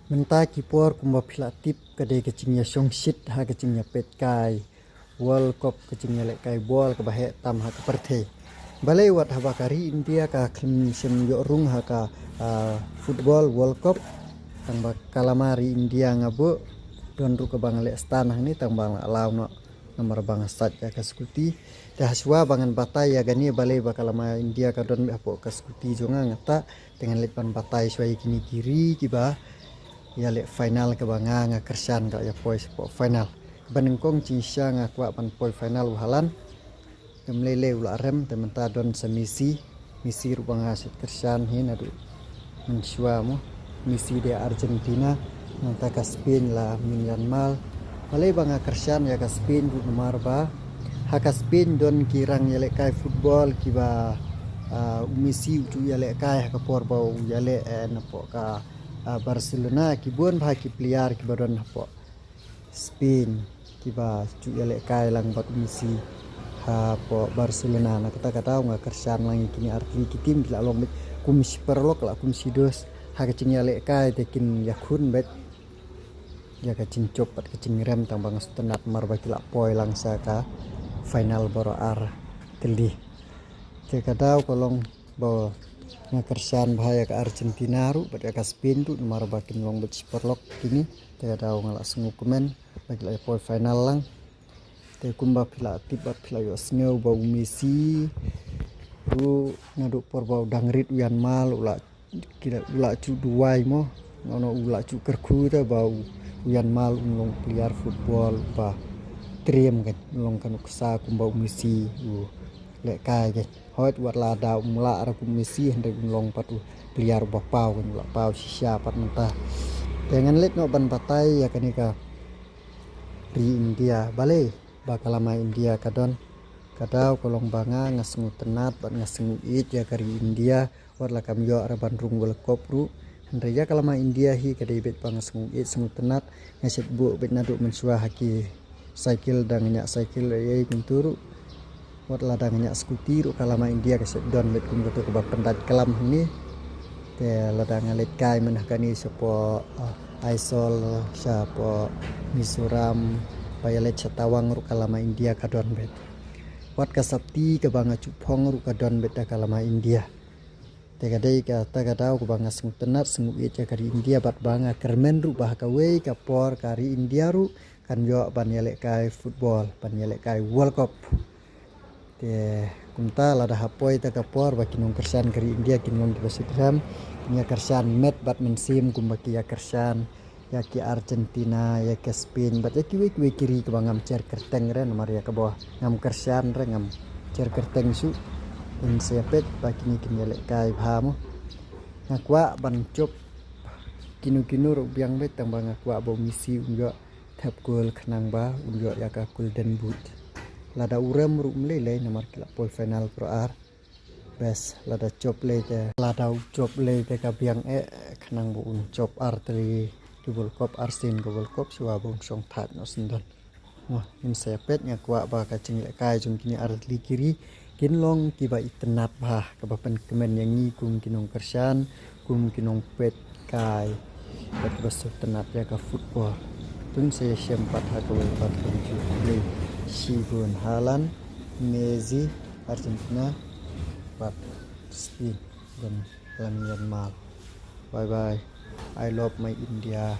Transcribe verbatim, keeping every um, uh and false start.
Mynta ki por kumba phi la tip ka dei ka jingïashongshit ha ka jingïapeit kai World Cup, ka jingïalehkai bol kaba heh tam ha ka pyrthei. Balei wat haba ka ri India ka khlem shym ïoh rung ha ka, ah, football World Cup, tang ba ka lama ri India nga buh, don ruh kaba nga leh stand hangne tang ba nga allow noh namar ba nga sait ïa ka scooty. Te ha shuwa ba ngan batai ïa kane balei ba ka lama India ka don beit hapoh ka scooty jong nga, nga tah, te ngan leit ban batai shuwa ïa kine ki ri kiba ïaleh final kaba nga, nga kyrshan ka ïa poi shapoh final. Kaba nyngkong jingshisha nga kwah ban poi final u Haaland. Te ym lei lei u la rem, te mynta don sa Messi. Messi ruh ba nga shait kyrshan hi naduh mynshuwa mo. Messi dei Argentina, nangta ka Spain Lamine Yamal. Balei ba nga kyrshan ïa ka Spain ruh namar ba ha ka Spain don ki rang ïalehkai football kiba, ah, u Messi u ju ïalehkai ha ka por ba u ïaleh, eh, napoh ka, ah, Barcelona, ki bun bha ki player kiba don hapoh Spain kiba ju ïalehkai lang bad u Messi hapoh Barcelona. Na kata ka daw nga kyrshan lang ïa kine artylli ki team, ki la long beit kum shi paralok la kum shi dos ha ka jingïalehkai, te kin ïakhun beit ïa ka jingjop bad ka jingrem tang ba nga sngewtynnat namar ba ki la poi lang sha ka final baroh artylli. Te ka daw ka long ba nga kyrshan bha ïa ka Argentina ruh bad ïa ka Spain ruh namar ba kin long beit shi paralok kine. Te ka daw nga la sngewkmen ba ki la ïa poi final lang. Te kumba phi la tip bad phi la ïohsngew ba u Messi ruh naduh por ba u dang rit u Yamal u la, ki la, u la ju duwai mo, no, no, u la ju kyrkhu te ba u, u Yamal un long player football ba triem kein, un long ka nuksa kumba u Messi u lehkai kein. Hooid wat lada um lah ruh kum u Messi hynrei un long pat u player uba paw kein, u la paw shisha pat mynta. Te ngan leit noh ban batai ïa kane ka ri India, balei ba ka lama India ka don. Ka daw ka long ba nga, nga sngewtynnat bad nga sngewieit ïa ka ri India, wat la kam ïoh ruh ban rung World Cup ruh. Hynrei ïa ka lama India hi ka dei beit ba nga sngewieit sngewtynnat, nga shait buh beit naduh mynshuwa ha ki cycle, da nga ñiah cycle ei ei kumtu ruh. Wat lada nga ñiah scooty ruh ka lama India ka shait don beit kum kato kaba pyndait klam hangne. Te lada nga leit kai mynta ha kane shapoh, ah, Aizawl, shapoh Mizoram, ba ïaleit sha Tawang ruh ka lama India ka don beit. Wat ka sopti kaba nga ju phong ruh ka don beit da ka lama India. Te ka dei kata ka daw kaba nga sngewtynnat sngewwieit ïa ka ri India bad ba nga kyrmen ruh ba ha kawei ka por ka ri India ruh kan ïoh ban ïalehkai football, ban ïalehkai World Cup. Te kumta lada hap poi ta ka por ba ki nongkyrshan ka ri India kin long kiba shitrhem, kin ïa kyrshan met bad mynsiem kumba ki ïa kyrshan ïa ki Argentina, ïa ki Spain bad ïa kiwei kiwei ki ri kiba ngam jer kyrteng re, namar ïa kaba ngam kyrshan re ngam jer kyrteng shuh. Ngin sa ïa peit ba kine kin ïalehkai bha mo. Nga kwah ban jop kino kino ruh biang beit tang ba nga kwah ba u Messi un ïoh thep goal khnang ba un ïoh ïa ka Golden Boot. Lada u rem ruh ym lei lei namar ki la poi final baroh ar. Bes, lada jop lei te, lada u jop lei te ka biang eh khnang ba un jop artylli ki World Cup, arsien ka World Cup shuwa ba un shong thait noh shen don. Mo, ngin sa ïa peit, nga kwah ba ka jinglehkai jong kine artylli ki ri kin long kiba itynnat bha, kaba pynkmen ïa ngi kum ki nongkyrshan, kum ki nongpeit kai bad kiba sngewtynnat ïa ka football. To ngin sa ïashem pat ha kawei pat ka video khublei shibun. Haaland, Messi, Argentina bad Spain, don Lamine Yamal. Bye bye. I love my India.